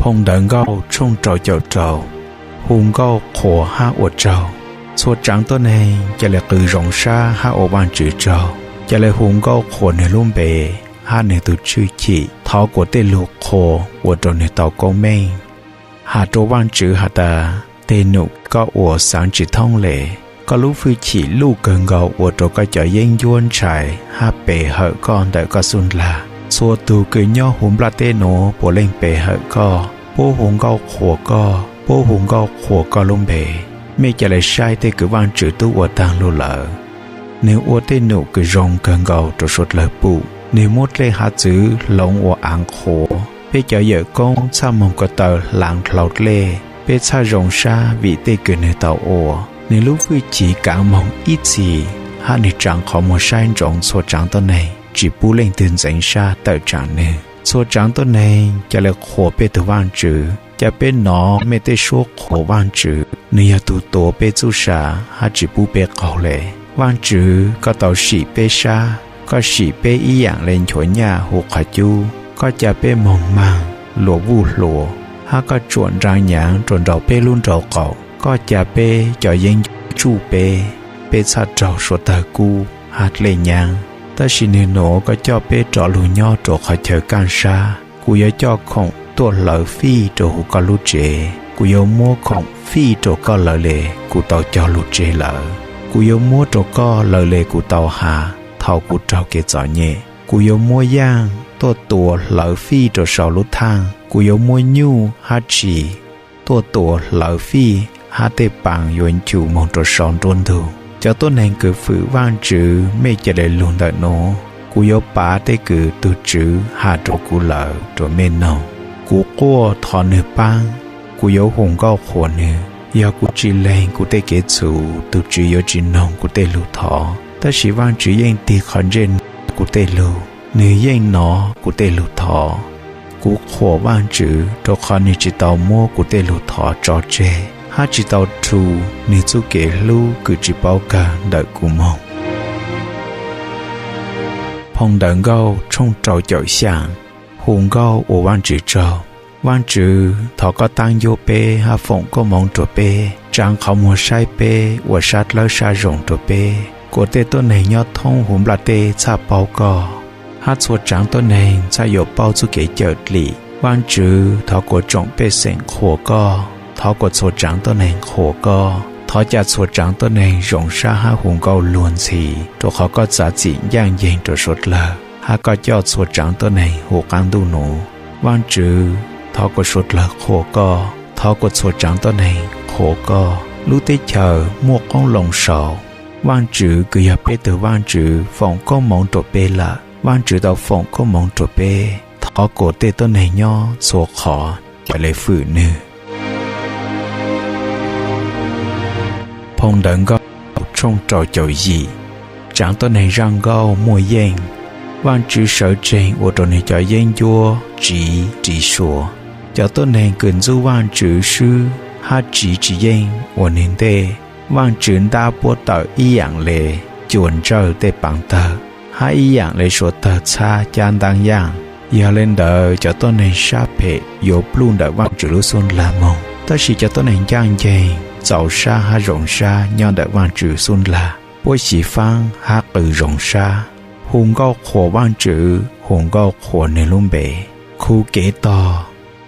Phau Ntawv Nkauj tshooj rau caum rau, hu nkauj qhuas hab ua tsaug. Txhua tsaav tuab neeg ca le qw zoo sab hab ua Vaajtswv tsaug, ca le hu nkauj qhuas nwg lub npe hab nwg tug tshwj chim, thov kuas tej lug qhuas ua rua nwg tau koob meej. Has rua Vaajtswv has tas, teg num koj ua xaav tsi thoob le. Koj lub fwj chim luj kawg nkaus ua rua koj cov yeeb ncuab ntshai hab pe hawm koj ntawm koj xub ntag. Txhua tug kws nyob huv nplaj teb nuav puav leej pe hawm koj, puab hu nkauj qhuas koj, puab hu nkauj qhuas koj lub npe. Mej ca le saib tej kws Vaajtswv tub ua taag lug lawm. Nwg ua tej num kws zoo kawg nkaus rua suav dlawg pum. Nwg muab dlej hav txwv hloov ua aav qhuav. Peb cov yawm koob txhaj moog ko taw hlaav dlhau dlej. Peb txhaj zoo sab vim tej kws nwg tau ua. Nwg lub fwj chim kaav moog ib txhis, hab nwg tsaa qhov muag saib ntsoov txhua tsaav tuab neeg, tsi pub leej twg ntxeev sab tawm tsaam nwg. Txhua tsaav tuab neeg ca le qhuas peb tug Vaajtswv, ca peb nov mej tej suab qhuas Vaajtswv. Nwg yog tug tuav peb txuj sa hab tsi pub peb qaug le. Vaajtswv, koj tau sim peb sab, koj sim peb ib yaam le nchuav nyaj hu qhov cub. Koj ca peb moog maag, luas vuj hluas, hab koj tsuam nraav nyaav rua nrau peb lub nrau qaum. Koj ca peb cov yeeb ncuab tsuj peb, peb txhaj raug suav tawg kub hab dlej nyaab. Tab sis nwg nuav koj coj peb rov lug nyob rua qhov chaw kaaj sab. Kuv yuav coj khoom tuaj hlawv fij rua huv koj lub tsev. Kuv yuav muab khoom fij rua koj lawv le kuv tau cog lug tseg lawm. Kuv yuav muab rua koj lawv le kuv tau has thaus kuv raug kev txom nyem. Kuv yuav muab yaaj tuaj tua hlawv fij rua sau lub thaaj. Kuv yuav muab nyuj hab tshis tuaj tua hlawv fij, hab tej paas yuav nchug moog rua sau nruab ntug. Cov tuab neeg kws fwm Vaajtswv, mej ca le lug ntawm nuav. Kuv yuav pav tej kws tug Tswv has rua kuv lawm rua mej noog. Kuv quaj thov nwg paab, kuv yuav hu nkauj qhuas nwg. Yog kuv tsi leeg kuv tej kev txhum, tug Tswv yuav tsi noog kuv tej lug thov. Tab sis Vaajtswv yeej tig qhov ntsej kuv tej lug, nwg yeej nov kuv tej lug thov. Kuv qhuas Vaajtswv rua qhov nwg tsi tau muab kuv tej lug thov tso tseg, hab tsi tau rhu nwg txuj kev hlub kws tsi paub kawg ntawm kuv moog. Phau Ntawv Nkauj tshooj rau caum xyaa, hu nkauj ua Vaajtswv tsaug. Vaajtswv, thov koj taab ncuab peb hab foom koob moov rua peb, tsaav qhov muag saib peb, ua sab dlawb sab zoo rua peb, kuas tej tuab neeg nyob thoob huv nplaj teb txhaj paub koj, hab txhua tsaav tuab neeg txhaj yuav paub txuj kev cawm dlim. Vaajtswv, thov kuas tsoom pej xeem qhuas koj, thov kuas txhua tsaav tuab neeg qhuas koj, thov ca txhua tsaav tuab neeg zoo sab hab hu nkauj luag ntxhi, rua qhov koj txav txim ncaaj nceeg rua suav dlawg, hab koj coj txhua tsaav tuab neeg huv qaab ntuj nuav. Vaajtswv, thov kuas suav dlawg qhuas koj, thov kuas txhua tsaav tuab neeg qhuas koj. Lub teb chaws muaj qoob loo sau. Vaajtswv kws yog peb tug Vaajtswv foom koob moov rua peb lawm. Vaajtswv tau foom koob moov rua peb, thov kuas tej tuab neeg nyob txhua qhov ca le fwm nwg. Phau Ntawv Nkauj tshooj rau caum yim, tsaav tuab neeg zaj nkauj muaj yeej. Vaajtswv sawv tseeg ua rua nwg cov yeeb ncuab tsiv ris suas. Cov tuab neeg kws ntxub Vaajtswv swb hab tsiv tsis yeej ua nwg ntej, Vaajtswv ntab puab tawm ib yaam le cua ntsawj tej paav tawg, hab ib yaam le suav tawg txhab cab ntaab yaaj. Yog le ntawd cov tuab neeg sab phem yuav pluj ntawm Vaajtswv lub xub ntag moog, tab sis cov tuab neeg ncaaj nceeg, txaus sab hab zoo sab nyob ntawm Vaajtswv xub ntag. Puab xyiv faab hab qw zoo sab, hu nkauj qhuas Vaajtswv, hu nkauj qhuas nwg lub npe. Khuv kev tog,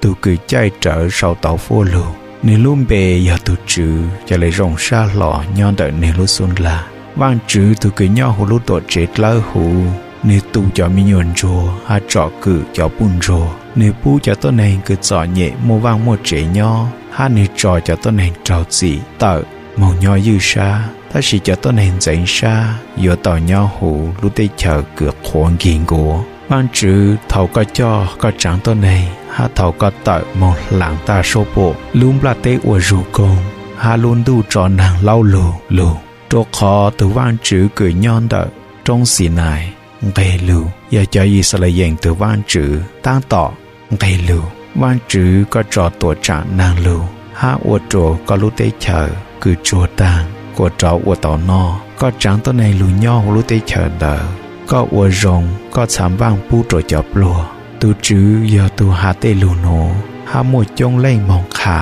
tug kws caij rawv sau tau fuaj lug, nwg lub npe yog tug Tswv ca le zoo sab hlo nyob ntawm nwg lub xub ntag. Vaajtswv tug kws nyob huv lub tuam tsev dlawb huv, nwg tu cov me nyuam ntsuag hab tsom kwm cov puj ntsuag. Nwg pub cov tuab neeg kws txom nyem muaj vaaj muaj tsev nyob, hab nwg tso cov tuab neeg raug txim tawm moog nyob ywj sab, tab sis cov tuab neeg ntxeev sab yuav tau nyob huv lub teb chaws kws qhuav nkig nkuav. Vaajtswv, thaus koj coj koj tsaav tuab neeg hab thaus koj tawm moog hlaas taj suab puam, lub nplaj teb ua zug koog, hab lub ntuj tso naag laub lug lug, rua qhov tug Vaajtswv kws nyob ntawm roob Xinais nqeg lug, yog cov Yixalayees tug Vaajtswv taab tom nqeg lug. Vaajtswv, koj tso tuam tsaam naag lug hab ua rua koj lub teb chaws kws tsuag taag kuas rov ua tau noj. Koj tsaav tuab neeg lug nyob huv lub teb chaws ntawd. Koj ua zoo, koj txha npaaj pub rua cov pluag. Tug Tswv yog tug has tej lug nuav, hab muaj coob leej moog qha.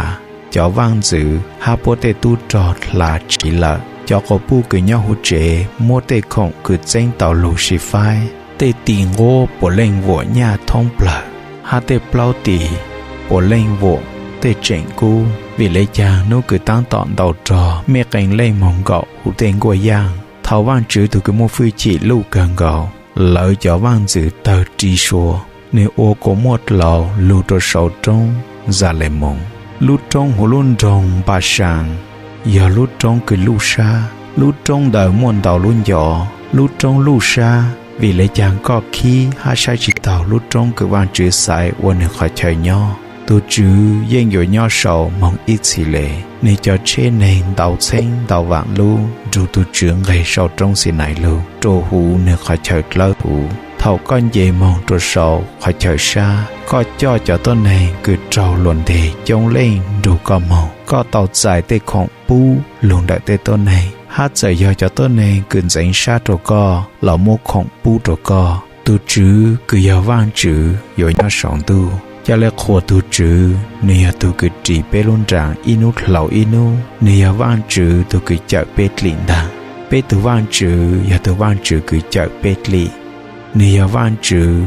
Cov vaaj ntxwv hab puab tej tub rog hlaa tsiv lawm. Cov quas puj kws nyob huv tsev muab tej khoom kws txeeb tau lug sib faib. Tej tis nquab puav leej vuam nyaj thoob plawg, hab tej plaub tis puav leej vuam tej tseem kub. Vim le caag nub kws taab tom ntau rog mej qee leej moog nkaum huv tej nkuaj yaaj? Thaus Vaajtswv tug kws muaj fwj chim luj kawg nkaus, lawv cov vaaj ntxwv tawg ri sua, nwg ua kua muaj dlaus lug rua sau roob Zalemoos. Lub roob huv lub nroog Npasaa yog lub roob kws luj sab. Lub roob ntawd muaj ntau lub ncov. Lub roob luj sab vim le caag koj khib hab saib tsi taug lub roob kws Vaajtswv xaiv ua nwg qhov chaw nyob? Tug Tswv yeej yuav nyob sau moog ib txhis le. Nwg cov tsheb neeg ntau txheeb ntau vaam lub nrug tug Tswv nqeg sau roob Xinais lug rua huv nwg qhov chaw dlawb huv. Thaus koj nce moog rua sau qhov chaw sab, koj coj cov tuab neeg kws raug luas nteg coob leej nrug koj moog, koj tau txais tej khoom pub lug ntawm tej tuab neeg. Hab txawm yog cov tuab neeg kws ntxeev sab rua koj los muab khoom pub rua koj. Tug Tswv kws yog Vaajtswv yuav nyob sau ntuj. Ca le qhuas tug Tswv, nwg yog tug kws ris peb lub nraag ib nub dlhau ib nub. Nwg yog Vaajtswv tug kws cawm peb dlim ntaag. Peb tug Vaajtswv yog tug Vaajtswv kws cawm peb dlim. Nwg yog Vaajtswv,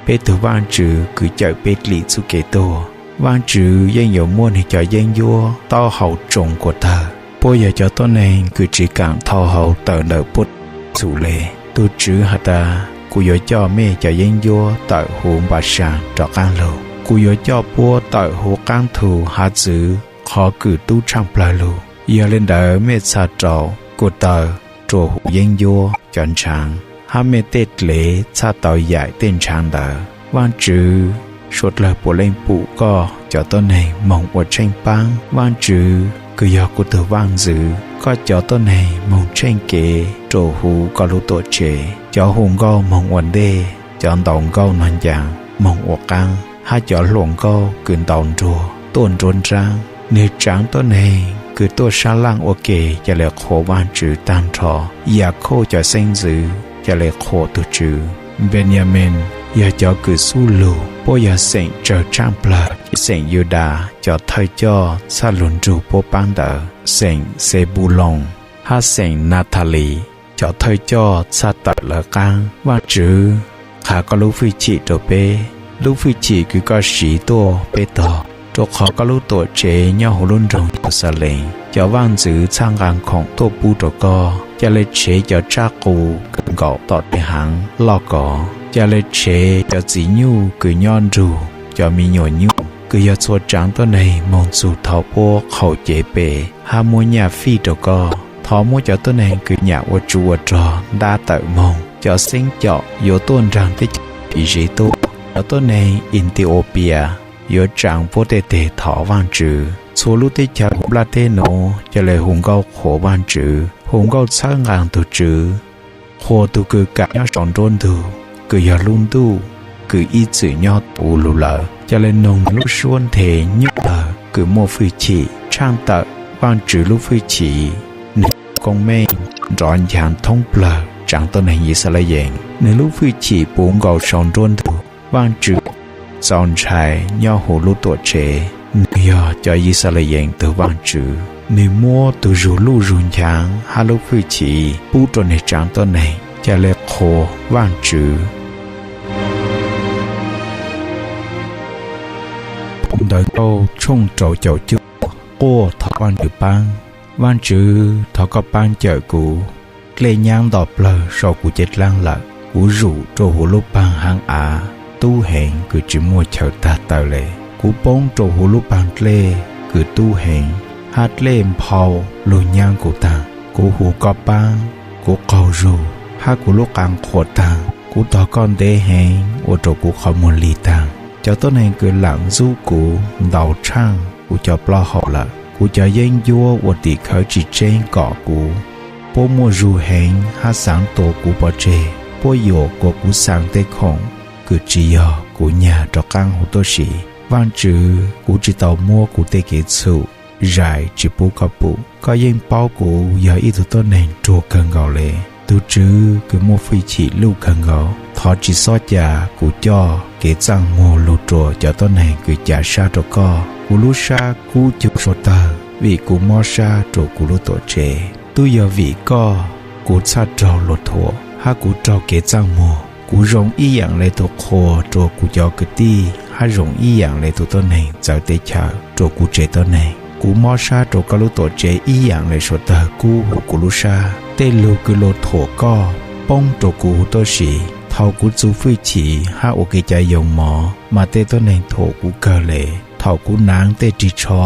peb tug Vaajtswv kws cawm peb dlim txuj kev tuag. Vaajtswv yeej yuav muab nwg cov yeeb ncuab taub hau tsoo kuas tawg. Puab yog cov tuab neeg kws tsi kaam thau hau tawm ntawm puab txhum le. Tug Tswv has tas, kuv yuav coj mej cov yeeb ncuab tawm huv Npasaa rov qaab lug. Kuv yuav coj puab tawm huv qaab thu hav txwv qhov kws tub tshaaj plawg lug. Yog le ntawd mej txha rau kuas tawg rua huv yeeb ncuab cov ntshaav, hab mej tej dlev txhaj tau yaim tej ntshaav ntawd. Vaajtswv, suav dlawg puav leej pum koj cov tuab neeg moog ua tsheej paab. Vaajtswv kws yog kuv tug vaaj ntxwv, koj cov tuab neeg moog tsheej kev rua huv koj lub tuam tsev. Cov hu nkauj moog ua ntej, cov ntaus nkauj nog ncaas moog ua qaab, hab cov hluas nkauj kws ntaus nruag tuaj nruab nraab. Nwg tsaav tuab neeg kws tuaj sab laaj ua ke ca le qhuas Vaajtswv taag nrho. Yakhauj cov xeeb ntxwv ca le qhuas tug Tswv. Npenyamee yog cov kws xub lug, puab yog xeem tsawg tshaaj plawg. Xeem Yudas cov thawj coj txhaj lug nrug puab paab ntawd. Xeem Xenpuloos hab xeem Nathalis cov thawj coj txhaj tawm lawv qaab. Vaajtswv, qha koj lub fwj chim rua peb, lub fwj chim kws koj siv tuaj peb tog, rua qhov koj lub tuam tsev nyob huv lub nroog Yeluxalees. Cov vaaj ntxwv txhaj nqaa khoom tuaj pub rua koj. Ca le tshev cov tsaj qus kws nkaum tom tej haav loj kov. Ca le tshev cov txiv nyuj kws nyob nrug cov me nyuam nyuj kws yog txhua tsaav tuab neeg moog txug thaus puab qhaus cev pes hab muab nyaj fij rua koj. Thov muab cov tuab neeg kws nyam ua tsov ua rog ntab tawm moog. Cov xeeb caum yuav tuaj nraag teb chaws Iziv tuaj. Cov tuab neeg Itiopia yuav tsaav puab tej teg thov Vaajtswv. Txhua lub teb chaws huv nplaj teb nuav ca le hu nkauj qhuas Vaajtswv, hu nkauj txhawb nqaa tug Tswv, qhuas tug kws kaam nyob sau nruab ntug, kws yog lub ntuj kws ib txwm nyob tuv lug lawm. Ca le noog nwg lub suab nthe nyuj tawg kws muaj fwj chim tshaaj tawm Vaajtswv lub fwj chim. Nwg koob meej nrov nchaav thoob plawg tsaav tuab neeg Yixalayees. Nwg lub fwj chim puv nkaus sau nruab ntug. Vaajtswv txaus ntshai nyob huv lub tuam tsev. Nwg yog cov Yixalayees tug Vaajtswv. Nwg muab tug zug luj zug nchaav hab lub fwj chim pub rua nwg tsaav tuab neeg. Ca le qhuas Vaajtswv. Phau Ntawv Nkauj tshooj rau caum cuaj. Quaj thov Vaajtswv paab. Vaajtswv, thov koj paab cawm kuv. Dlej nyaab nto plawg sau kuv cev dlaab lawm. Kuv zum rua huv lub paag haav av tub heev kws tsi muaj chaw taag taw le. Kuv poob rua huv lub paag dlej kws tub heev, hab dlej nphau lug nyaab kuv taag. Kuv hu koj paab, kuv qaug zug hab kuv lub qaa qhuas taag. Kuv tog koj ntev heev ua rua kuv qhov muag lig taag. Cov tuab neeg kws laam ntxub kuv ntau tshaaj kuv cov plaub hau lawm. Kuv cov yeeb ncuab ua tim khawv tsi tseeb kom kuv. Puab muaj zug heev hab xaav tua kuv pov tseg. Puab yuam kuas kuv xaav tej khoom kws tsi yog kuv nyag rov qaab huv tuab si. Vaajtswv, kuv tsi tau muab kuv tej kev txhum zais tsi pub koj pum. Koj yeej paub kuv yog ib tug tuab neeg ruag kawg nkaus le. Tug Tswv kws muaj fwj chim luj kawg nkaus, Thov tsis xob ca kuv coj kev txaj muag lug rua cov tuab neeg kws ca sab rua koj. Kuv lub sab kub cuag suav tawg vim kuv mob sab rua kuv lub tuam tsev. Tub yog vim koj kuv txhaj raug luag thuam hab kuv raug kev txaj muag. Kuv zoo ib yaam le tug qhua rua kuv cov kwv tij hab zoo ib yaam le tug tuab neeg txawv teb chaws rua kuv tsev tuab neeg. Kuv mob sab rua koj lub tuam tsev ib yaam le suav tawg kub huv kuv lub sab. Tej lug kws luag thuam koj poob rua kuv huv tuab si. Thaus kuv txuv fwj chim hab ua kev cai yoo mov mas tej tuab neeg thuam kuv kawg le. Thaus kuv naav tej rig tsho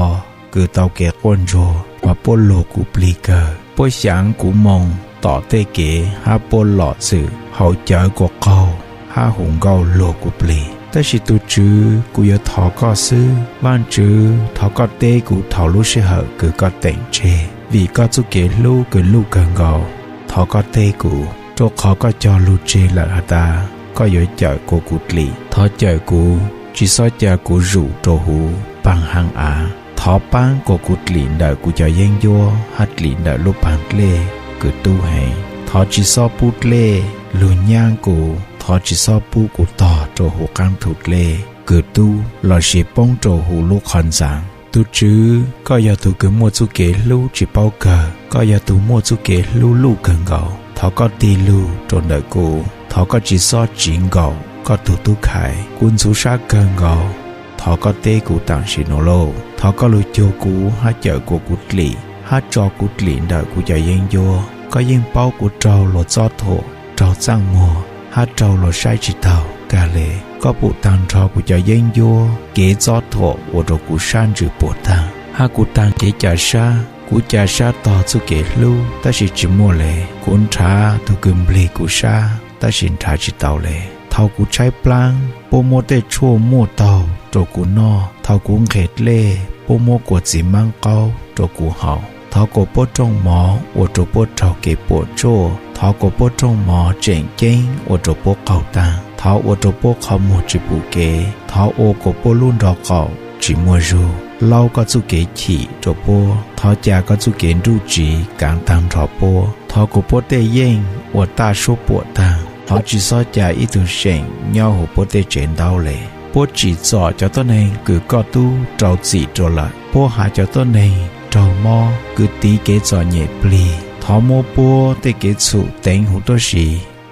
kws tau kev quaj ntsuag mas puab luag kuv plig kawg. Puab xyaav kuv moo tom tej kev hab puab lom txwm hauv cawv kua qaug hab hu nkauj luag kuv plig. Tab sis tug Tswv, kuv yuav thov koj xwb. Vaajtswv, thov koj teb kuv thaus lub sij hawm kws koj teem tseg, vim koj txuj kev hlub kws luj kawg nkaus. Thov koj teb kuv, rua qhov koj cog lug tseg lawm has tas koj yuav cawm kuas kuv dlim. Thov cawm kuv, tsis xob ca kuv zuj rua huv paag haab av. Thov paab kuas kuv dlim ntawm kuv cov yeeb ncuab hab dlim ntawm lub paag dlej kws tub heev. Thov tsis xob pub dlej lug nyaab kuv. Thov tsis xob pub kuv tog rua huv qaab thu dlej kws tub lossis poob rua huv lub qhov ntxaav. Tug Tswv, koj yog tug kws muaj txuj kev hlub tsis paub kawg, koj yog tug muaj txuj kev hlub luj kawg nkaus. Thov koj tig lug rua ntawm kuv, thov koj tsis xob tsiv nkaum koj tug tub khais. Kuv ntxhuv sab kawg nkaus, thov koj teb kuv taam sim nuav lauj. Thov koj lug cuag kuv hab cawm kuas kuv dlim, hab tso kuv dlim ntawm kuv cov yeeb ncuab. Koj yeej paub kuv raug luag txob thuam, raug txaj muag hab raug luag saib tsis taug kag le. Koj pum taag nrho kuv cov yeeb ncuab, kev txob thuam ua rua kuv sab ntsws puam taag, hab kuv taag kev ca sab. Kuv ca sab tog txuj kev hlub tab sis tsis muaj le. Kuv nrhav tug kws nplig kuv sab tab sis nrhav tsis tau le. Thaus kuv tshaib plaab, puab muab tej tshuaj muaj taug rua kuv noj. Thaus kuv nqhes dlej, puab muab kuas txiv maab qaub rua kuv haus. Thov kuas puab rooj mov ua rua puab raug kev puam tsuaj. Thov kuas puab rooj mov tseem ceeb ua rua puab qaug taag. Thov ua rua puab qhov muag tsis pum kev. Thov ua kuas puab lub nrog qaum tsis muaj zug. Laub koj txuj kev chim rua puab. Thov ca koj txuj kev nruj tsiv kaav taag nrho puab. Thov kuas puab tej yeej ua taj suab puam taag. Thov tsis xob ca ib tug seem nyob huv puab tej tsev ntaub le. Puab tsim txom cov tuab neeg kws koj tub rau txim rua lawm. Puab has cov tuab neeg raug mob kws tiv kev txom nyem plig. Thov muab puab tej kev txhum teev huv tuab si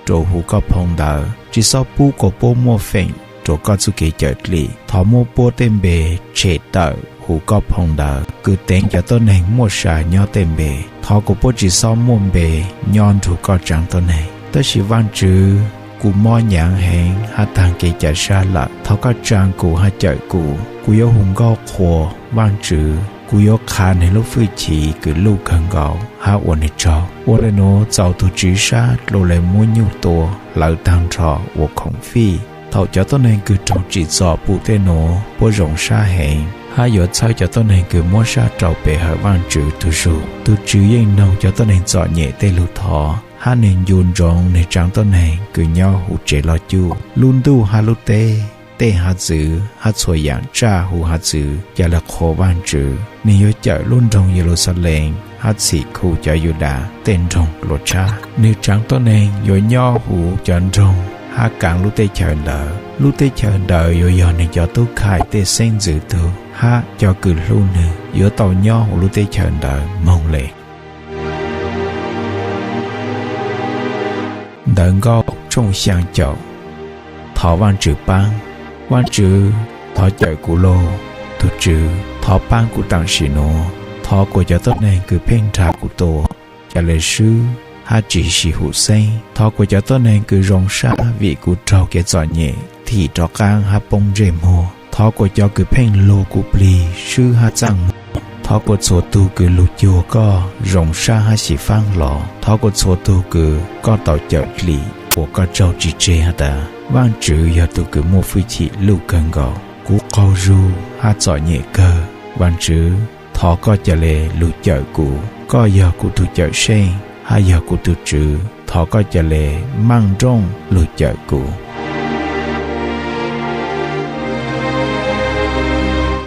rua huv koj phoo ntawv. Tsis xob pub kuas puab muaj feem rua koj txuj kev cawm dlim. Thov muab puab tej npe tshem tawm huv koj phoo ntawv kws teev cov tuab neeg muaj sa nyob tej npe. Thov kuas puab tsis xob muaj npe nyob nrug koj tsaav tuab neeg. Tab sis Vaajtswv, kuv mob nyaav heev hab taag kev ca sab lawm. Thov koj tsaa kuv hab cawm kuv. Kuv yuav hu nkauj qhuas Vaajtswv. Kuv yuav qha nwg lub fwj chim kws luj kawg nkaus hab ua nwg tsaug. Ua le nuav txaus tug tswv sab dlua le muab nyuj tua hlawv taag nrho ua khoom fij. Thaus cov tuab neeg kws raug tsim txom pum tej nuav puab zoo sab heev hab yuav txhawb cov tuab neeg kws muab sab rau pe hawm Vaajtswv tug zug. Tug tswv yeej noog cov tuab neeg txom nyem tej lug thov hab nwg ncu ntsoov nwg tsaav tuab neeg kws nyob huv tsev loj cuj. Lub ntuj hab lub teb, tej hav txwv hab txhua yaam tsaj huv hav txwv ca le qhuas Vaajtswv. Nwg yuav cawm lub nroog Yeluxalees hab txhim khu cov Yudas tej nroog luas tshab. Nwg tsaav tuab neeg yuav nyob huv cov nroog hab kaav lub teb chaws ntawd. Lub teb chaws ntawd yuav yog nwg cov tub khais tej xeeb ntxwv tug, hab cov kws hlub nwg yuav tau nyob huv lub teb chaws ntawd moog le. Ntawv Nkauj tshooj xyaa caum. Thov Vaajtswv paab. Vaajtswv, thov cawm kuv lauj. Tug Tswv, thov paab kuv taam sim nuav. Thov kuas cov tuab neeg kws pheej nrhav kuv tua ca le swb hab tsis sib hum xeeb. Thov kuas cov tuab neeg kws zoo sab vim kuv raug kev txom nyem thim rov qaab hab poob ntsej muag. Thov kuas cov kws pheej luag kuv plig swb hab txaj muag. Thov kuas txhua tug kws lug cuag koj zoo sab hab xyiv faab los. Thov kuas txhua tug kws koj tau cawm dlim ua koj tsaug tsis tseg has tas Vaajtswv yog tug kws muaj fwj chim luj kawg nkaus. Kuv qaug zug hab txom nyem kawg. Vaajtswv, thov koj ca le lug cawm kuv. Koj yog kuv tug Cawmseej hab yog kuv tug Tswv. Thov koj ca le maaj nrooj lug cawm kuv.